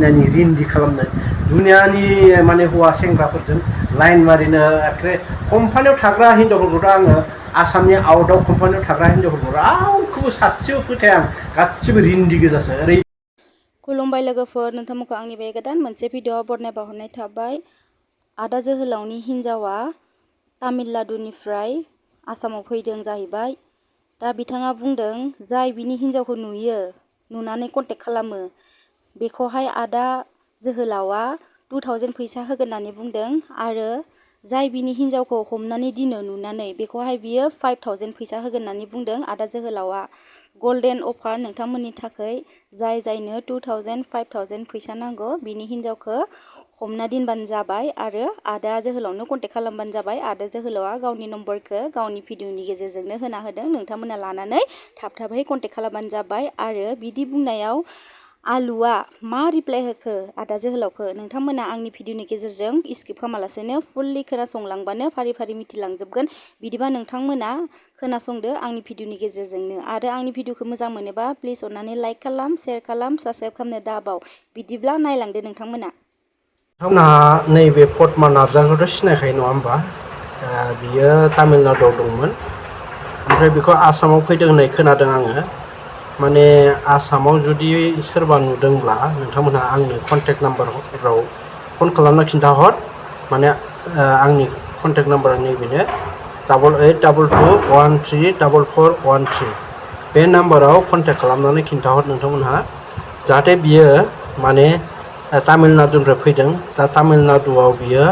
दुनियानि रिन्दि खालामनो दुनियानि माने हौवा सेंग्राफोरजों लाइन मारिनो एखे कम्पानियाव थाग्रा हिनजावफोरखौथ' आङो आसामनि आउटआव कम्पानियाव थाग्रा हिनजावफोरखौ रावखौबो सासेबो फोथाया आं गासिबो रिन्दि गोजासो ओरै। खुलुमबाय लोगोफोर, नोंथांमोनखौ आंनि बे गोदान मोनसे भिडिअ बरनाय बावहरनाय थाबाय। आदा जोहोलावनि हिन्जावा तामिलनाडुनिफ्राय आसामाव फैदों जाहैबाय। दा बिथाङा बुंदों जाय बिनि हिन्जावखौ नुयो नुनानै कन्टेक्ट खालामो बेखौहाय आदा जोहोलावा 2000 फैसा होगोन होननानै बुंदों आरो जाय बिनि हिन्जावखौ हमनानै दिनो नुनानै बेखौहाय बियो 5000 फैसा होगोन होननानै बुंदों आदा जोहोलावा। गल्डेन अफार नोंथांमोननि थाखाय जायनो 2000 5000 फैसा नांगौ बिनि हिन्जावखौ हमना दोनबानो जाबाय आरो आदा जोहोलावनो कन्टेक्ट खालामबानो जाबाय। आदा जोहोलावा गावनि नम्बरखौ गावनि भिडिअनि गेजेरजोंनो होना होदों, नोंथांमोना लानानै थाब थाबै कन्टेक्ट खालामबानो जाबाय। आरो बिदि बुंनायाव आलुआ मा रिप्लाइ होखो आदा जोहोलावखौ नोंथांमोना आंनि भिडिअनि गेजेरजों स्किप खालामालासेनो फुल्लि खोनासंलांबानो फारि फारि मिथिलांजोबगोन। बिदिबा नोंथांमोना खोनासंदो आंनि भिडिअनि गेजेरजोंनो। आरो आंनि भिडिअखौ मोजां मोनोबा प्लिज अननानै लाइक खालाम, शेयार खालाम, साबस्क्राइब खालामनो दाबाव। बिदिब्ला नायलांदो नोंथांमोना। नोंथांमोनहा नैबे पद्मा नार्जारिखौथ' सिनायखायो नङा होमबा? बियो तामिलनाडुआव दंमोन, ओमफ्राय बेखौ आसामाव फैदों होननाय खोनादों आङो। माने आसामाव जुदि सोरबा नुदोंब्ला नोंथांमोनहा आंनि कन्टेक्ट नाम्बाराव फन खालामना खिन्थाहर। माने आंनि कन्टेक्ट नाम्बारा नैबेनो 8822134413 बे नाम्बाराव कन्टेक्ट खालामनानै खिन्थाहर नोंथांमोनहा, जाहाथे बियो माने तामिलनाडुनिफ्राय फैदों। दा तामिलनाडुआव बियो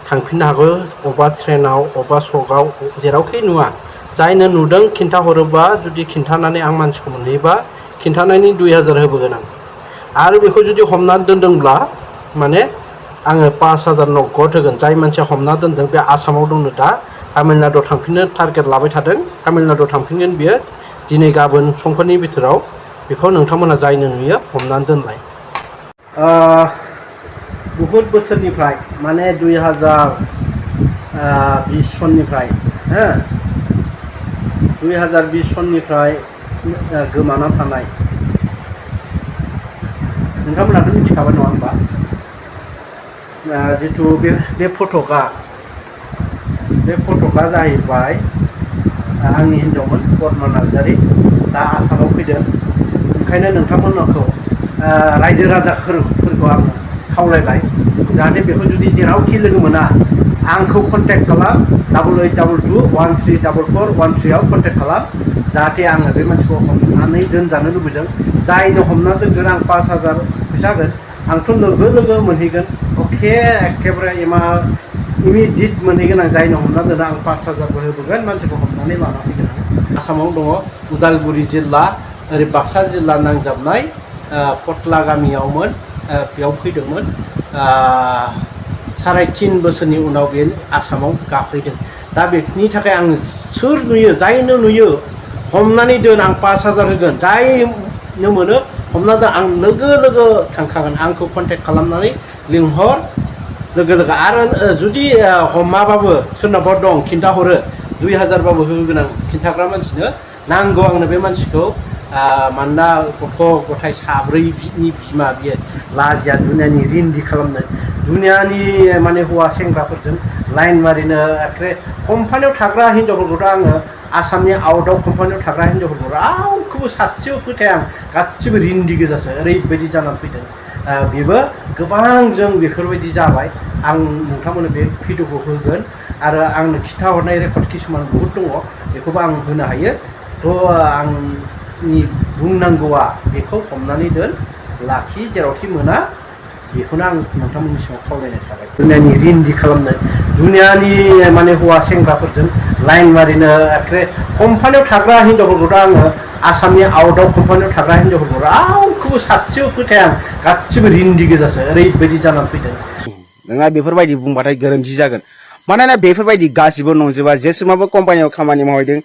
थांफिननो हागौ, अबेबा ट्रेनाव अबेबा सकआव जेरावखि नुवा। जायनो नुदों खिन्थाहरोबा, जुदि खिन्थानानै आं मानसिखौ मोनहैयोबा खिन्थानायनि 2000 होबोगोन आं। आरो बेखौ जुदि हमनानै दोनदोंब्ला माने आङो 5000 नगद होगोन। जाय मानसिया हमना दोनदों बे आसामाव दंनो, दा तामिलनाडुआव थांफिननो टारगेट लाबाय थादों। तामिलनाडुआव थांफिनगोन बियो दिनै गाबोन समफोरनि बिथोराव। बेखौ नोंथांमोना जायनो नुयो हमनानै दोनलाय। बहुद बोसोरनिफ्राय माने 2020 सननिफ्राय 2020 सननिफ्राय गोमाना थानाय नोंथांमोनाथ' मिथिखाबाय नङा होमबा? जिथु बे फटकआ जाहैबाय आंनि हिन्जावमोन पद्मा नार्जारी, दा आसामाव फैदों। ओंखायनो नोंथांमोनखौ रायजो राजाफोरखौ आं खावलायबाय, जाहाथे बेखौ जुदि जेरावखि लोगो मोना आंखौ कन्टेक्ट खालाम। 8822134413 आव कन्टेक्ट खालाम, जाहाथे आङो बे मानसिखौ हमनानै दोनजानो लुबैदों। जायनो हमना दोनगोन आं 5000 फैसा होगोन। आंथ' लोगो लोगो मोनहैगोन, एखेबारे इमिडियेट मोनहैगोन आं। जायनो हमना दोनो आं 5000 होबोगोन, मानसिखौ हमनानै लाना फैगोन आं। आसामाव दङ उदालगुरि जिल्ला, ओरै बाक्सा जिल्ला नांजाबनाय फथला गामियावमोन। बेयाव फैदोंमोन। 3.5 बोसोरनि उनाव बे आसामाव गाफैदों। दा बेनि थाखाय आं सोर नुयो जायनो नुयो हमनानै दोन, आं 5000 होगोन। जायनो मोनो हमना दोन, आं लोगो लोगो थांखागोन। आंखौ कन्टेक्ट खालामनानै लिंहर लोगो लोगो। आरो जुदि हमाबाबो सोरनावबा दं खिन्थाहरो 2000 बाबो होगोन आं खिन्थाग्रा मानसिनो। नांगौ आंनो बे मानसिखौ। मानोना गथ' गथाय 4नि बिमा, बियो लाजिया दुनियानि रिन्दि खालामनो दुनियानि माने हौवा सेंग्राफोरजों लाइन मारिनो एखे कम्पानियाव थाग्रा हिनजावफोरखौथ' आङो आसामनि आउटआव कम्पानियाव थाग्रा हिनजावफोरखौ रावखौबो सासेबो फोथाया आं गासिबो रिन्दि गोजासो। ओरैबायदि जानानै फैदों। बेबो गोबां जों बेफोरबायदि जाबाय। आं नोंथांमोननो बे भिडिअखौ होगोन आरो आंनो खिन्थाहरनाय रेकर्ड किसुमान बहुद दङ, बेखौबो आं होनो हायो। थ' आंनि बुंनांगौआ बेखौ हमनानै दोन, लाखि, जेरावखि मोना। बेखौनो आं नोंथांमोननि सिगाङाव खावलायनाय थाबाय। दुनियानि रिन्दि खालामनो दुनियानि माने हौवा सेंग्राफोरजों लाइन मारिनो एखे कम्पानियाव थाग्रा हिनजावफोरखौथ' आङो आसामनि आउटआव कम्पानियाव थाग्रा हिनजावफोरखौ रावखौबो सासेबो फोथाया आं गासिबो रिन्दि गोजासो। ओरैबायदि जानानै फैदों। नोंहा बेफोरबायदि बुंबाथाय गोरोन्थि जागोन। मानोना बेफोरबायदि गासिबो नंजोबा। जेसेबांबो कम्पानियाव खामानि मावहैदों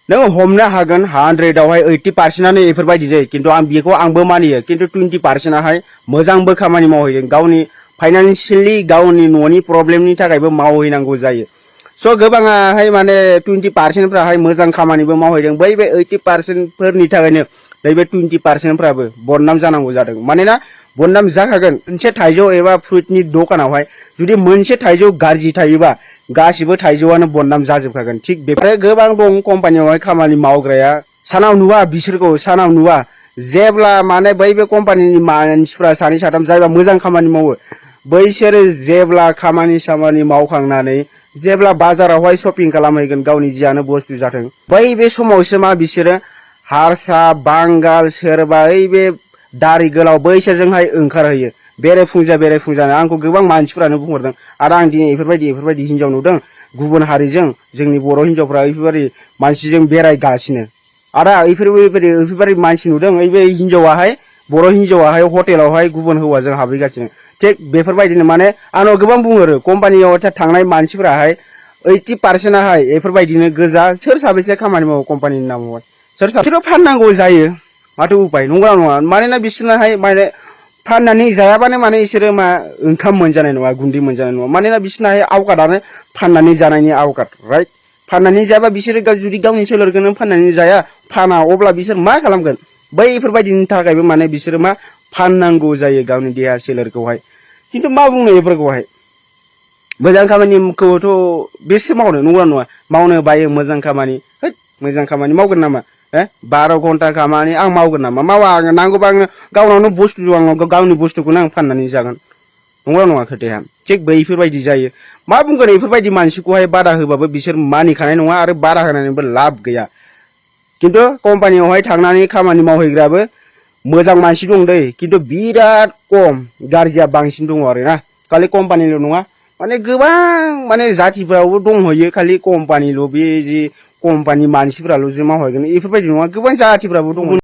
नों हमनो हागोन 100आवहाय 80%आनो बेफोरबायदि जायो। खिन्थु बेखौ आंबो मानियो। खिन्थु 20%आहाय मोजांबो खामानि मावहैदों। गावनि फाइनान्सियेलि गावनि न'नि प्रब्लेमनि थाखायबो मावहैनांगौ जायो। स' गोबाङाहाय माने 20%फ्राहाय मोजां खामानिबो मावहैदों। बे 80%फोरनि थाखायनो नैबे 20%फ्राबो बदनाम जानांगौ जादों। मानोना बदनाम जाखागोन मोनसे थाइजौ एबा फ्रुइटनि दखानावहाय जुदि मोनसे थाइजौ गाज्रि थायोबा गासिबो थाइजौआनो बदनाम जाजोबखागोन थिग बेफोरो गोबां दं कम्पानियावहाय खामानि मावग्राया सानाव नुवा बिसोरखौ सानाव नुवा जेब्ला माने बै बे कम्पानिनि मानसिफ्रा सानै साथाम जायबा मोजां खामानि मावो बैसोरो जेब्ला खामानि मावखांनानै जेब्ला बाजारावहाय शपिं खालामहैगोन गावनि जियानो बुस्थु जाथों बै बे समावसो मा बिसोरो हारसा बांगाल सोरबा ओइ बे दारि गोलाव बैसोरजोंहाय ओंखारहैयो बेरेफुंजानो आंखौ गोबां मानसिफोरानो बुंहरदों आरो आं दिनै बेफोरबायदि हिनजाव नुदों गुबुन हारिजों जोंनि बर' हिनजावफ्रा बेफोरबायदि मानसिजों बेरायगासिनो आरो बेफोरबायदि मानसि नुदों ओइ बे हिनजावाहाय बर' हिनजावाहाय हटेलावहाय गुबुन हौवाजों हाबहैगासिनो थिग बेफोरबायदिनो माने आंनाव गोबां बुंहरो कम्पानियाव थांनाय मानसिफोराहाय 80%हाय बेफोरबायदिनो गोजा सोर साबेसे खामानि मावो कम्पानिनि नामावहाय सोर फाननांगौ जायो माथो उपाय नंगौना नङा मानोना बिसोरनाहाय माने फाननानै जायाबानो माने बिसोरो मा ओंखाम मोनजानाय नङा गुन्दै मोनजानाय नङा मानोना बिसोरनाहाय आवकादानो फाननानै जानायनि आवकाद राइट फाननानै जायाबा बिसोरो जुदि गावनि सोलेरखौनो फाननानै जाया फाना अब्ला बिसोर मा खालामगोन बैफोरबायदिनि थाखायबो माने बिसोरो मा फाननांगौ जायो गावनि देहा सोलेरखौहाय खिन्थु मा बुंनो बेफोरखौहाय मोजां खामानिखौथ' बेसे मावनो नंगौना नङा मावनो बायो मोजां खामानि मोजां खामानि मावगोन नामा 12 घन्टा खामानि आं मावगोन नामा मावा आङो नांगौबा आङो गावनावनो बुस्थु आङो गावनि बुस्थुखौनो आं फाननानै जागोन नंगौना नङा खोथाया थिग बैफोरबायदि जायो मा बुंगोन बेफोरबायदि मानसिखौहाय बादा होबाबो बिसोर मानिखानाय नङा आरो बादा होनानैबो लाब गैया खिन्थु कम्पानियावहाय थांनानै खामानि मावहैग्राबो मोजां मानसि दं दै खिन्थु बिराद खम गाज्रिया बांसिन दङ आरोना खालि कम्पानिल' नङा माने गोबां माने जातिफ्रावबो दंहैयो खालि कम्पानिल' बे जि कम्पानि मानसिफ्राल' जे मावहैगोन बेफोरबायदि नङा गोबां जातिफ्राबो दङ